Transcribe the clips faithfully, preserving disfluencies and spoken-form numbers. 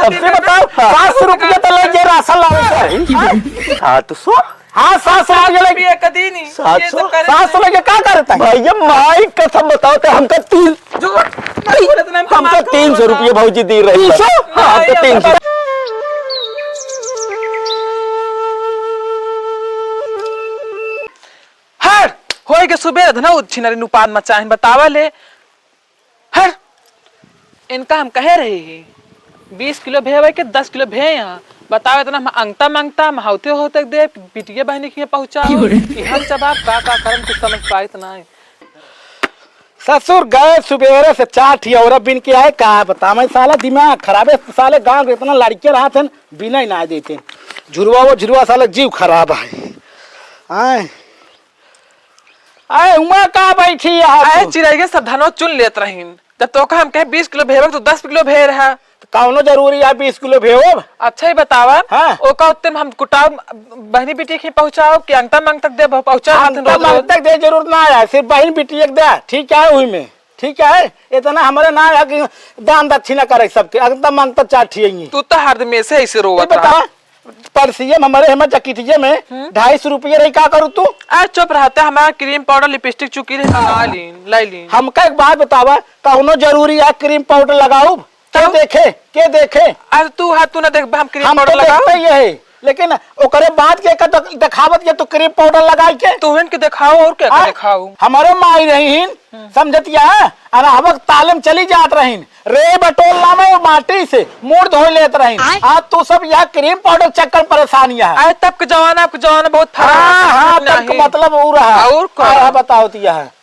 हमसे बताओ, सात सौ रुपया तो लग गया राशन लावे का। हाँ? सात सौ? हाँ, सात सौ लग गया। रुपया का दिन ही। सात सौ? ये तो करे सात सौ लग गया, का करता है? भैया, माई कसम बताओ तो हमका तीन, झूठ मत बोले, इतना हमका दिमाग तीन सौ रुपया भौजी दी रही है। तीन सौ? हाँ, हमका तीन सौ। हर होए के सुबेर धना उछिनरी नुपान मचाहिन, बतावा ले। हर, इनका हम कहे रहे ही, बीस किलो भेवे के दस किलो भे यहाँ। बताओ, इतना हम अंगता मंगता, हम हाउते होते दे, बिटिया बहनी के यहाँ पहुँचाओ। क्यों रे? कि हम जवाब का, का करम कुछ समझ पाइत ना है। ससुर गए सुबेरे से चार ठी औरत बिन के आए, का बतावे साला दिमाग खराब है साले, गाँव के इतना लड़के रहत हैं, बिना ही ना देते। झुरवा वो झुरवा साले जीव खराब है। आए। अरे, हुआं का बैठी है अरे, तू? चिरैया सब धनो चुन लेत रहीन। जब तोका हम कहे बीस किलो भेवे, तो दस किलो भे रहा। तो कौनो जरूरी है बीस किलो भेवब? अच्छा, ही बतावा, हाँ। ओका उत्ते में हम कुटाव बहनी बिटिया के पहुँचाओ कि अंगता मंग तक दे, पहुँचा अंगता मंग तक दे जरूरत ना है, सिर्फ बहन बिटिया के दे, ठीक है, वही में, ठीक है। इतना हमारे ना है कि दान दक्षिणा करे सबके, अंगता मंग तक चार ठियेंगी। तू तो हर दिन में से ऐसे रोवत ये बता, रहा। परसिये में हमरे हेमा जकिटिये में हम्म। ढाई सौ रुपये रही, का करू तू? आ, चुप रहते, हमारा क्रीम पाउडर, लिपस्टिक चुकी रही, मंगा लीन, लाई लीन। हमका एक बात बतावा, कौनो जरूरी है क्रीम पाउडर लगाऊ? के तब? देखे, के देखे? अरे तू है, तू ना देख, हम क्रीम हम पाउडर तो लगाऊ? देखते ही है, लेकिन ओकरे बाद के का देख-, देखावत के तू क्रीम पाउडर लगाई के? तू हिन के देखाओ और क्या आ, देखाओ? हमारे माई रही हिन, हम्म। समझतिया है, अरे हवक ताले में चली जात रहीन, रे बटोर लावे वो माटी से मुड़ धो लेत रही। आय। आज तू सब यह क्रीम पाउडर चक्कर परेशान यह है। अरे तब के जमाना, अब के जमाना बहुत फर्क है, हाँ, हाँ, समझ तब के नहीं। मतलब वो रहा। और का? हाँ, बताओ तो यह है।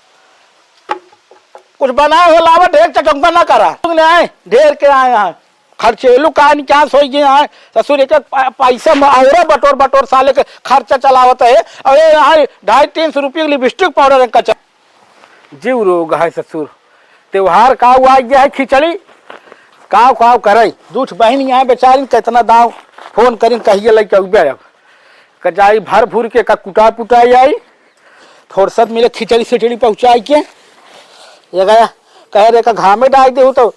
कुछ बनाए हो लावा, ढेर चटंका ना करा। तुमने आए, ढेर के आए यहाँ। खर्चेलू कहानी क्या सोई गए यहाँ? ससुर एक एक पा-, पैसा में औरा बटोर बटोर साले के खर्चा चलावत है। अरे यहाँ ढाई तीन सौ रुपये की लिपस्टिक पाउडर इनका च-, जीव रोग है ससुर। त्योहार का हुआ, ये है खिचड़ी, काव काव करे। दूठ बहिन यहाँ बेचारी कितना दाव फोन करिन, कहिए लइके अउबे अब। कजाई भर भूर के का कुटा पुटाई आई, फुर्सत मिले खिचड़ी सिचड़ी पहुँचाई के। ये गया कहे रे का घामे डाल दे तो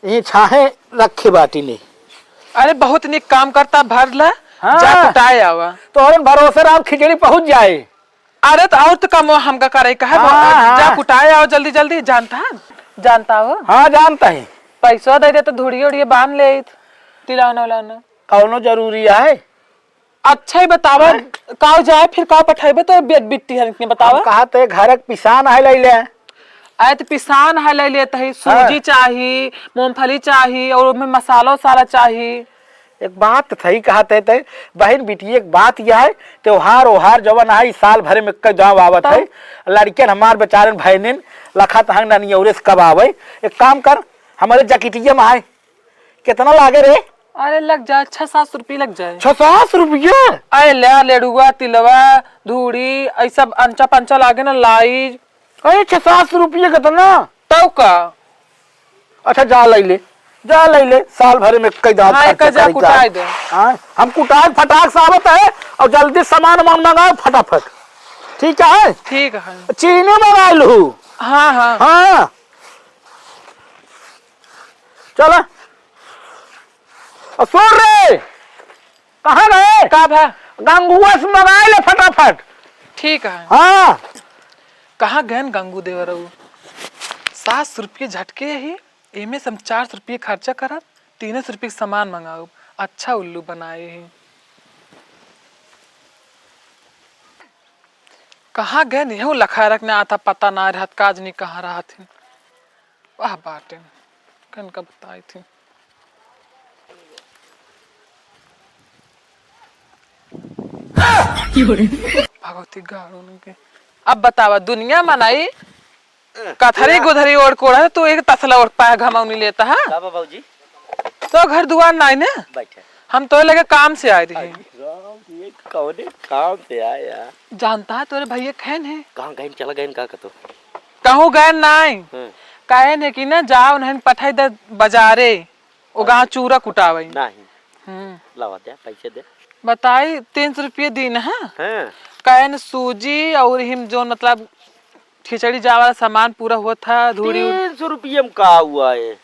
ये छाहे रखे बाटी नहीं। अरे बहुत निक काम करता, भर ला, हाँ। जा कुटाए आवा। तोहरन भरोसे राम खिचड़ी पहुँच जाए। अरे, तो और तो काम हमका करे का है, हाँ, हाँ। जा कुटाए आओ जल्दी, जल्दी, जानता है? जानता हो? हाँ, जानता है। पैसवा दे दे तो धुड़िये उड़िये बांध ले, तिलौना उलौना। कौनो जरूरी है? अच्छा ही बतावा, हाँ। काव जाए, फिर काव पठाइबे तो बे-, बिट्टी हन के बतावा। हम कहा ते घर के पिसान है, ले ले। अरे, तो पिसान है, ले ले, तो ही हाँ। सूजी चाही, मूंगफली चाही, और ओमे मसाला उसाला चाही। एक बात सही कहत है ते, बहिन बिटिया, एक बात यह है, त्योहार ओहार जवन है, ई साल भरे में एक गाँव आवत है। तब? लड़कियन हमार बेचारन भैनिन लखत हंग ननियौरे से कब आवे। एक काम कर, हमारे जकिटिया में आए, कितना लागे रे? अरे लग जाए, छह सात सौ रुपये लग जाए। छह सात सौ रुपया? अरे ले, लेड़ुआ, तिलवा, धूड़ी, ऐ सब अंचा पंचा लागे ना, लाई। अरे छह सात सौ रुपया कितना? तब का? अच्छा, जा लई ले, जा लई ले, साल भरे में कई दांत हाँ, खर्चा एका जा करी का। कुटाई दे। हाँ, हम कुटाए फटाक से आवत है और जल्दी सामान वामान मंगाओ फटाफट, ठीक है? ठीक है। चीनी मंगा लू। हाँ, हाँ। हाँ, चला। और सुन रे, कहाँ गए? का भा? गंगुआ से मंगाए ले फटाफट। ठीक है। हाँ। कहाँ गएन गंगू देवरऊ? सात सौ रुपये झटके ही, एमे से हम चार सौ रुपये खर्चा करब, तीन सौ रुपये के सामान मंगाउब। अच्छा उल्लू बनाए ही। कहाँ गएन, यहू लखा रखने आता, पता ना रहत, काज नहीं कहाँ रहत ही। वाह बाटे, कन का बताई थी। भगवती गाड़ू नहीं के। अब बतावा, दुनिया मनाई, कथरी गुथरी ओढ़ के ओढ़ा, तू एक तसला ओढ़ पाए, घमौनी लेता है। का बा बाबूजी? तो घर दुआर नाई ना। बैठे। हम तो लगे काम से आए रही। अरे राम, ये कौने काम से आया? जानता है, तोरे भैया खैन है। कहाँ गए, चला गए का कतो? कहूँ गए नाई। हाँ। कहे ने कि ना, जाओ नहीं पठाई दे बाजारे, वो गाँव चूरा कुटावे। नहीं। हम्म। लावा दे, पैसे दे। बताई, तीन सौ रुपये दिन है। हाँ। कहे न सूजी और हिम जोन मतलब खिचड़ी जा वाला सामान पूरा हुआ था, धूड़ी उड़- तीन सौ रुपये में का हुआ है?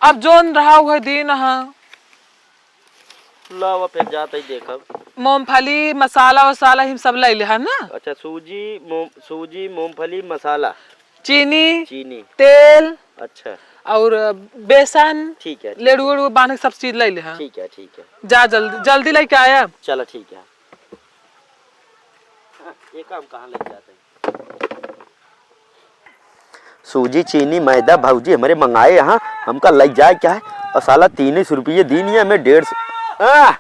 अब जोन रहा हुआ दिन है। लावा, फिर जात ही देखब। मूंगफली, मसाला वसाला हम सब लइ लिहा ना। अच्छा, सूजी, मूंग-, सूजी, मूंगफली, मसाला। चीनी, चीनी। तेल। अच्छा। और बेसन, ठीक है, ठीक है। लेड़ू वेड़ू बांध के सब चीज लइ लिहा। ठीक है, ठीक है। जा जल्दी, जल्दी लइके आया। चला, ठीक है। हाँ, ये काम कहाँ लग जाता है? सूजी, चीनी, मैदा भौजी हमरे मंगाए यहाँ, हमका लइ जाए क्या है? और साला तीन सौ रुपये दीन है, हमें डेढ़ सौ। आ,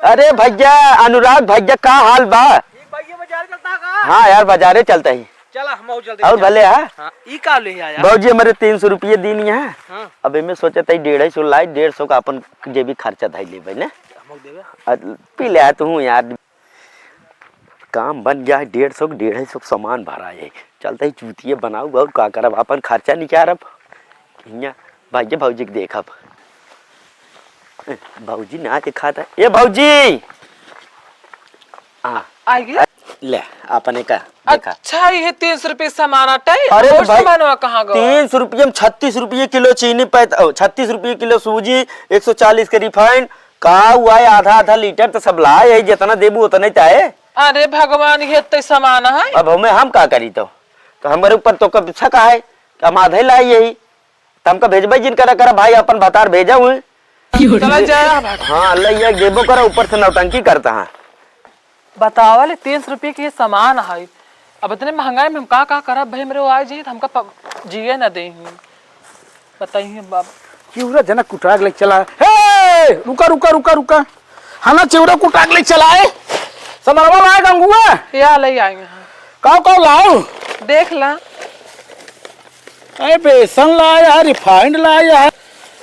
अरे भैया, अनुराग भैया, का हाल बा? ठीक भैया, बाजारे चलता का? हाँ यार, बाजारे चलता ही। चला, हम और चलते और हैं। भले, हाँ? हाँ, ई का ले आया? भौजी हमरे तीन सौ रुपये दीन है। हाँ। अब एमे सोचत ही डेढ़ सौ लाई, डेढ़ सौ का अपन जेबी खर्चा धइ लेबे ने। हम देबे। आ, पी ले आ तू यार। काम बन गया है, डेढ़ सौ, डेढ़ सौ के सामान भरा है। चलते ही चूतिए बनाऊ, और का करब, अपन खर्चा निकारब। हियाँ भाई, भौजी के देखब। ए, भौजी ना दिखाता। ए भौजी! हाँ। आ गया? ले, अपने का देखा। अच्छा, ये तीन सौ रुपये के सामान आटा है? अरे और भाई, सामान वहाँ कहाँ गवा? तीन सौ रुपये में छत्तीस रुपये किलो चीनी, पैत-, ओ, छत्तीस रुपये किलो सूजी, एक सौ चालीस के refined, का हुआ है, आधा आधा लीटर तो सब लाए है, जितना देबू उतना ही चाहे। अरे भगवान, ये तो सामान है। अब हमें, हम का करी तो? तो हमारे ऊपर तो कब शक है कि हम आधे लाई यही, तो हमका भेजबे जिन करा करा भाई, अपन भतार भेजा हुए। चला जाए अब। हाँ, ले ये देबो करा, ऊपर से नौटंकी करता है। बतावा ले, तीन सौ रुपये के ये सामान है, अब इतने महंगाई में हम का का करब भाई, मेरे वो आ जाई तो हमका प-, जिए ना देही। बताइए बाप। चिउरा जना कुटाक ले चला। हे, रुका, रुका, रुका, रुका। हना चिउरा कुटाक ले चला है। समरवा लाए गंगुआ। या ले आए हैं। काव, काव लाओ? देख ला। अरे बेसन लाया है, refined लाया है।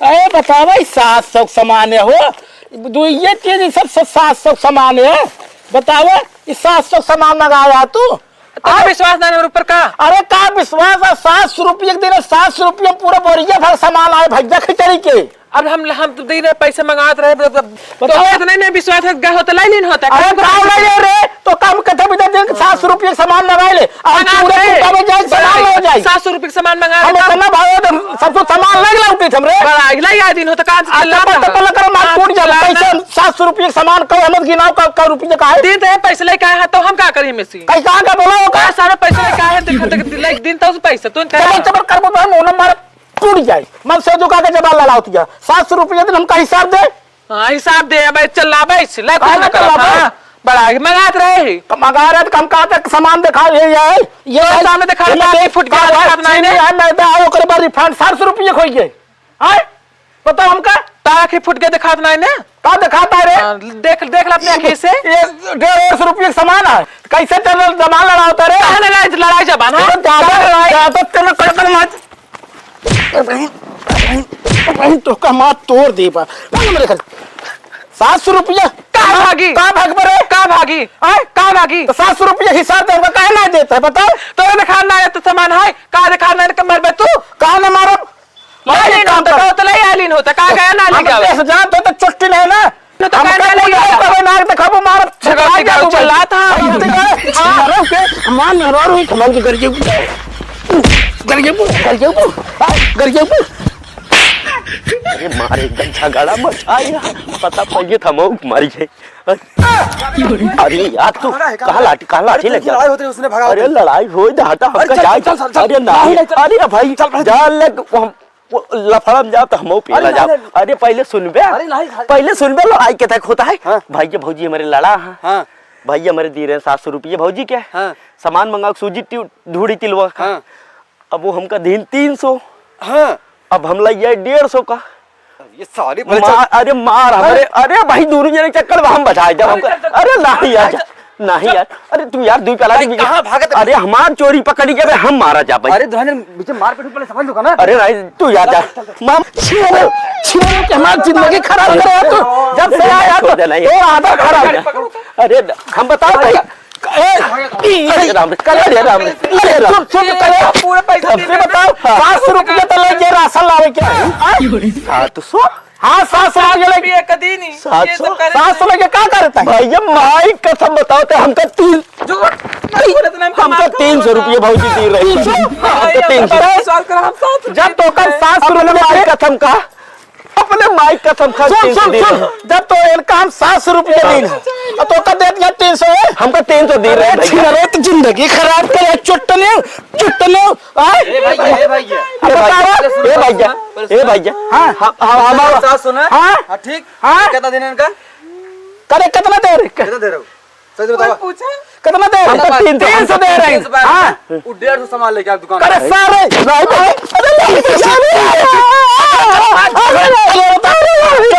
अरे बतावा, ई सात सौ के सामान है हो। दो ये चीज, ई सब स-, सात सौ के सामान है। बतावा, ई सात सौ के सामान मंगाया तू? तोरा आ? विश्वास ना है हमरे ऊपर का? अरे का विश्वास है? सात सौ रुपये के दिन है, सात सौ रुपये में पूरा बोरिया भर सामान आए भैया खिचड़ी के। अब हम, हम तो दिन रहे पैसे मंगात रहे, तो, तो, तो बताओ। इतना नहीं विश्वास है, गए होता लाई लीन होता, अरे काम का करता। लाई ले रे? तो काम कथे बिना दिन के सात सौ रुपये के सामान मंगा ले, अब मंगा पूरे ले। कुटावे जाए, सामान ले जाए। सात सौ रुपये के सामान मंगा हम ले, इतना भाव है, तो सब तो सामान लग लाते थे हमरे। बड़ा अगला याद दिन होता, काम से आ, चिल्ला चप्पल, रहा। चप्पल कर, मार काम टूट जाए। चिल्ला रहा। पैसे सात सौ रुपये के सामान का, हम गिनाओ का, का रुपये का है? दिन तो है, पैसे लेके आए हैं, तो हम का करी में से? कहीं कहाँ का बोला होगा? सारा पैसे लेके आए हैं, देखा, देख, ले, दिन तो पैसे, तू चप्पल, चप्पल कर, बोल, मुंह ना मार। टूट जाए। मन से दुका के जबान लड़ावत गया। सात सौ रुपया दिन हमका हिसाब दे। हाँ, हिसाब दे, अब चल ला, बैठ, ले, काहे कुछ ना ना कर, चलाबे? हाँ, बड़ा आगे मंगात रहे ही। तो मंगा रहे तो हम कहा था सामान दिखा, ये, ये है, ये तो है, सामने दिखा, ये ताकि देख, फुट गया, का दिखात है, नहीं ने। चीनी है, मैदा है, ओकरे बाद refined, सात सौ रुपया खोई गए। आए? बताओ हमका। ताकि फुट गया दिखात नहीं ने। का दिखाता है रे? हाँ, देख, देख ले अपने आँखें से। ये डेढ़ सौ रुपया के सामान है, कैसे तेरे जबान लड़ावता रे? काहे लड़ाई, लड़ाई जबान, हाँ? अरे ज्यादा, काहे लड़ाई? ज्यादा तेरे कड़कड़ मार। बहन, बहन, बहन, तो का मार तोड़ दे बा। ना, ना, मेरे घर। सात सौ रुपया। का भागी? का भाग बरे? का भागी? आय? का भागी? तो सात सौ रुपया हिसाब दे, हमका काहे ना देता है, बताओ? तोरे दिखान ना आया तो सामान है, का दिखान ना आया, मरबे तू? का ना मारब? मार ले एक काम ना, कर। तो ले आलीन होता, का गया ना ले हम गया? देश जान तो, तो छुट्टी नहीं ना। तो हमका कहना कोई नहीं और आया। कबे नाक देखाबो, मारब, झगड़ा छुटकाई के जाबो, चल रहा था। हम तो गए, हाँ। मारो के, हमार मेहरारू ही, हमार के गरिये, गरिये, गरिये, गरिये। अरे मारे एकदम झगड़ा मचाया, पता पड़िए था मौक मारी है। अरे यार तू कहाँ लाठी, कहाँ लाठी लग गया? लड़ाई होती है, उसने भगाओ अरे तुम। लड़ाई होई तो हटा, अरे हमका चल, जाए। चल, चल, चल। अरे नहीं, नहीं, नहीं, चल। अरे भाई, चल, भाई। जा ले, हम वो लफड़ा में जाओ तो हमहू पियला अरे, जाओ। नहीं, नहीं। अरे पहले सुनबे, अरे, नहीं, नहीं। पहले सुनबे लड़ाई के तक होता है। हाँ। भैया भौजी हमारे लड़ा है। हाँ। भैया हमारे दी रहे सात सौ रुपये भौजी के। हाँ। सामान मंगा के सूजी टिउ-, ढूढ़ी तिलवा का। हाँ। अब वो हमका दीन तीन सौ। हाँ। अब हम लग जाए डेढ़ सौ का। ये सारी मार, अरे मार हमारे, अरे भाई दोनों जने चक्कर में हम बचाए जब हमका। अरे नहीं यार, नहीं यार, अरे तू यार दुई प्याला भाई, भी कहाँ भागत है? अरे हमार चोरी पकड़ी के हम मारा जा भाई। अरे दुल्हन बीच में मार पीट पहले समझ लो ना। अरे नहीं तू यार जा। माम, छिन, छिन के हमार जिंदगी खराब करे है तू। जब से आया तो, तो आदत खराब है। अरे हम बताओ भाई। ए, अरे राम रे, अरे राम रे, अरे राम। चुप, चुप, करे। पूरा पैसा हमसे बताओ, हाँ। सात सौ रुपया तो ले जे राशन लावे के। हाँ? सात सौ? हाँ, सात सौ आ गेले। रुपया कदी नहीं। सात सौ? ये तो करे सात सौ लेके का करता है? भैया, माई कसम बताओ तो हमका तीन, झूठ। हमका तीन सौ रुपया भौजी दी रही। तीन सौ? हाँ, हमका तीन सौ। विश्वास करो, हम सात सौ जब तो कल सात सौ रुपया माई कसम का, अपने आई कसम खा, सुन, तीन सौ सुन, दे सुन, रहे। जब तो इनका हम सात सौ रुपया दीन है, और तो का दे दिया तीन सौ है? हमका तीन सौ दे रहे अरे हैं भैया। छिनरो तो जिंदगी खराब करे, चुट्टने, चुट्टने, आय? ए भैया, ए भैया। अब ए भैया, बताओ। ए भैया, ए भैया। हाँ। हम, हम, हम, हम सात सौ ना? हाँ। हाँ, ठीक। हाँ। कितना देना इनका? करे कितना दे रहे? कितना दे रहे हो? सच बताओ। कोई पूछे? कितना दे रहे? हम तो तीन सौ, तीन सौ दे रहे हैं। तीन सौ हाँ। वो डेढ़ सौ सामान लेके आ दुकान करे से। सारे, नहीं भाई, अरे नहीं, अरे नहीं, अरे नहीं,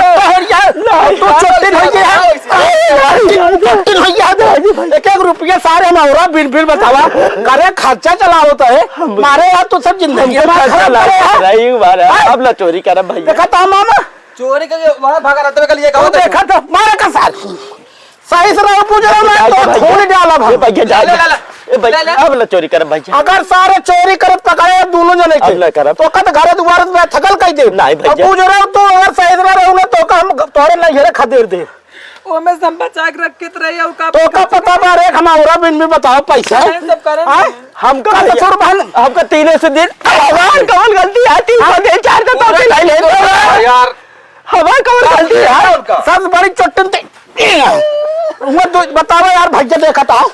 अरे नहीं, यार, तू चट्टिन हो गया। चट्टिन हो गया। एक एक रुपया सारे हम औरा बिन बिन बतावा। करे खर्चा चलावत है। मारे यार तू सब जिंदगी हमको मार खर्चा खराब करे यार। नहीं मारा। हाँ? अब ना चोरी करब भैया। देखा था मामा? चोरी के लिए वहाँ भागा रहता है, कल ये तू कहो तो। देखा था, मारे का सार। सही से रहो, पूछ रहे हो, मैं तो भैया, खून डालब हम। ए भैया, जा, ले, ले, ले। ए भैया, ले, ले। अब ना चोरी करब भैया। अगर सारे चोरी करब, पकड़े दोनों जने के, अब ना करब। तो कत घर दुआर में थकल कह दे। नहीं भैया। अब पूछ रहे हो, तो अगर सही से ना रहो ना, तो का हम तोरे नहीं हेरे खदेर दे। ओमे से हम बचा के रखे त रही, और का तो का पता बा रे, हम औरा बिन में बताओ पैसा। नहीं, सब करम हाँ? है। हमका कल भैया, छोड़ बहन। हमका तीनों से दिन, भगवान, कौन गलती है? तीन सौ हाँ? दे, चार सौ तो ले ले। यार। हमार कौन गलती है? सबसे बड़ी चट्टन ते। वो दो, बतावा यार, भैया देखा था।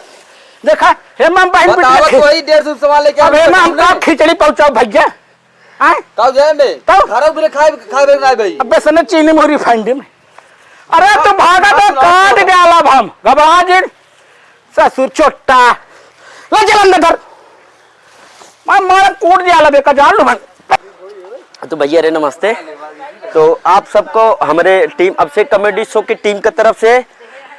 देखा, हे माम बहन बतावा बिटिया तो वही डेढ़ सौ सवाल लेके अब हे आए, माम तुमने का खिचड़ी पहुंचाओ भैया। आए? तब जाए बे। तब? घरों के लिए खाए, खाए बे ना भाई। अब बेसन चीनी मोरी फांडी में। अरे तू भागा तो हाँ, काट हाँ। गया अब हम। घबरा जिन। ससुर चोट्टा। ले चल अंदर धर। मैं मार कूट दिया ला बेका जान लो भाई। तो भैया रे नमस्ते। तो आप सबको हमारे टीम अभिषेक कॉमेडी शो की टीम की तरफ से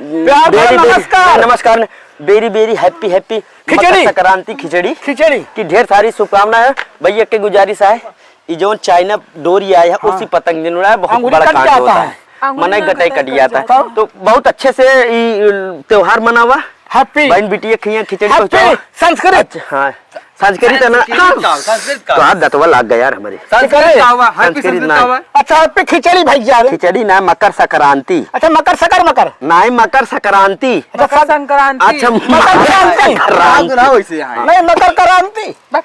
प्यार भरा very, very, नमस्कार। नमस्कार। Very, very happy, happy खिचड़ी। मकर संक्रांति खिचड़ी खिचड़ी। की ढेर सारी शुभकामनाएं। भैया के गुजारिश है, ई जौन चाइना डोरी आए है, हाँ। उसी पतंग दिन उड़ाए, बहुत अंगुरी बड़ा कट कांड जाता होता है। है। अंगुरी मने में गटाई गटाई कट कट जाता है। जाता है। तो बहुत अच्छे से ई त्योहार मनावा। Happy। बहन बिटिया खिया खिचड़ी happy पहुंचावा। संस्कृत। अच्छा, हाँ। संस्कृत है ना? संस्कृत का, संस्कृत का। तो हाथ दतवा लाग गया यार हमारे। संस्कृत का हुआ, happy संस्कृत संस्कृत ना। का हुआ। अच्छा, happy खिचड़ी भैया रे। खिचड़ी ना, मकर संक्रांति। अच्छा, मकर सकर मकर। नहीं, मकर संक्रांति। अच्छा, मकर सक- संक्रांति। अच्छा, मकर क्रांति। क्रांति ना वैसे यहाँ है। नहीं, मकर क्रांति। बस।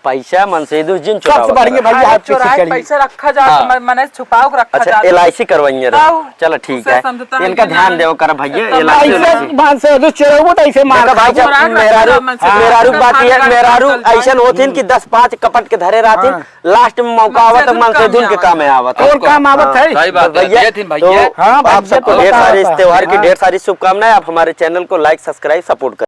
पैसा मनसेधु जिन सबसे चोरावत बढ़िया रहे। भैया अरे, आपके चोराए खिचड़ी। पैसा रखा जात, हाँ। म-, मने छुपाव के रखा अच्छा, जात। एल आई सी करवाइए रहे। आओ। चलो, ठीक उसे है। समझता है इनका कि ध्यान ना। देव कर भैया, एकदम एल आई सी, पैसा एल आई सी। मनसेधु चोराबो तो ऐसे मार देखा भाई खाबो। साहब, चोराए ना, मेहरारू, चोराए ना, मेहरारू चोराए बात ना, ये, चोराए ना, मेहरारू चोराए ना। ऐसन होथिन कि दस पाँच कपट के धरे रहथिन, हाँ। लास्ट में मौका आवत है, मनसेधु के काम में आवत है। और काम आवत है। सही बात है, भैया, ये थी भैया। तो हाँ, आप भैया, सबको तो ढेर सारी, इस त्योहार की हाँ। ढेर सारी शुभकामनाएं। आप हमारे चैनल को लाइक, सब्सक्राइब, सपोर्ट करें।